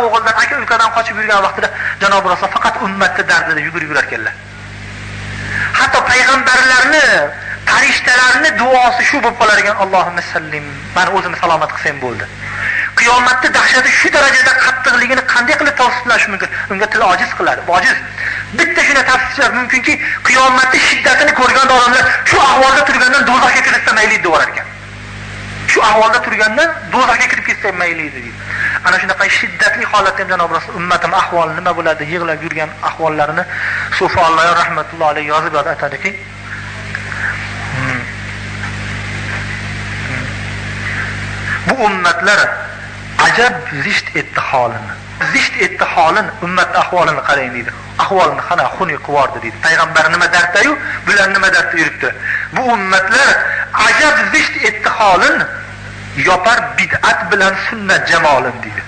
o'g'ildan, aka ukadan qochib yurgan vaqtida janob Rasul faqat ummatni dardida yugurib yurar ekanlar. Hatto payg'ambarlarni, farishtalarni duosi shu bo'lib qolar ekan: Allohumma sallim, meni o'zimni salomat qilsang bo'ldi. Qiyomatda dahshati shu darajada qattiqligini qanday qilib tavsiflash mumkin? Unga til ojiz qiladi. Ojiz. Bitta shuni tavsiflash mumkinki, qiyomatda shiddatini ko'rgan odamlar shu ahvolda turgandan do'zaxga kirsa mayli deb yuborar ekan. Shu ahvolda turgandan do'zaxga kirib ketsa mayli deydi. Ana shunaqa shiddatli holatda ham janob Rasul ummatim ahvoli nima bo'ladi, yig'lab yurgan ahvollarini Sufi Alloh rahmatullohi alayhi yozib aytadiki, bu ummatlar ajab zisht etdi holini. Zisht etdi holini, ummat ahvolini qarang deydi. Ahvolini qana xunuk qivordi deydi. Payg'ambar nima dardda-yu, bular nima dardda yuribdi. Bu ummatlar ajab zisht etdi holini, yopar bid'at bilan sunnat jamolini deydi.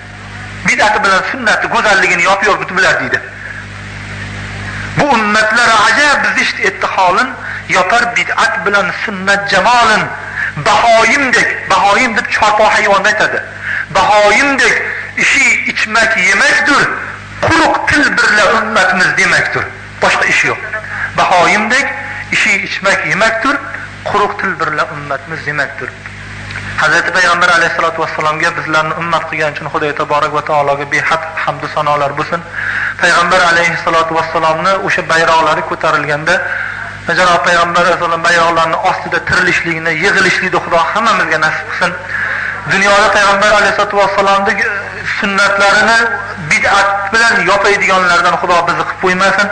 Bid'at bilan sunnati go'zalligini yopib yoribdi bular deydi. Bu ummatlar ajab zisht etdi holin, yopar bid'at bilan sunnat jamolin. Bahoyimdek, bahoyim deb chorpo hayvonni aytadi. Bahoyimdek ishi ichmak yemakdir, quruq til birla ummatimiz demakdir. Boshqa ish yo'q. Bahoyimdek ishi ichmak yemakdir, quruq til birla ummatimiz demakdir. Hazrati Payg'ambar alayhisolatu vassalomga bizlarni ummat qilgan uchun Xudo taborak va taologa behad hamd va sanolar bo'lsin. Payg'ambar alayhisolatu vassalomni o'sha bayroqlari ko'tarilganda janob Payg'ambar alayhissalom bayroqlarning ostida tirilishligini, yig'ilishlikni Xudo hammamizga nasib qilsin. Dunyoda Payg'ambar alayhisolatu vassalomning sunnatlarini bid'at bilan yopaydiganlardan Xudo bizni qilib qo'ymasin.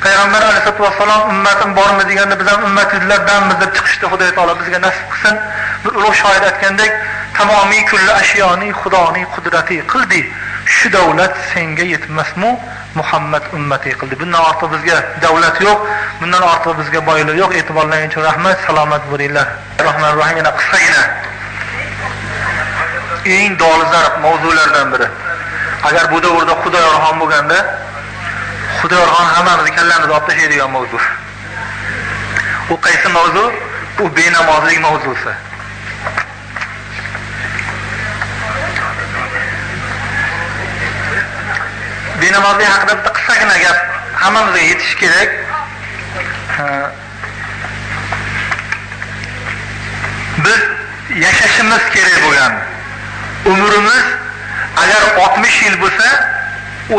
Payg'ambar alayhisolatu vassalom ummatim bormi deganda biz ham ummatinglardanmiz deb chiqishdi Xudo taolo bizga nasib qilsin. Bir ulug' shoir aytgandek, tamomiy kulli ashyoni Xudoning qudrati qildi. Shu davlat senga yetmasmi? Muhammad ummati qildi. Bundan ortiq bizga davlat yo'q, bundan ortiq bizga boylik yo'q. E'tiborlaringiz uchun rahmat, salomat bo'linglar. Rahmanir Rahim. Yana qisqagina eng dolzarb mavzulardan biri. Agar bu davrda Xudoyorxon bo'lganda, Xudoyorxon hammamizni kallamizni olib tashlaydigan mavzu. U qaysi mavzu? Bu benamozlik mavzusi. Benamozlik haqida bitta qisqagina gap hammamizga yetishi kerak. Biz yashashimiz kerak bo'lgan umrimiz agar 60 yil bo'lsa,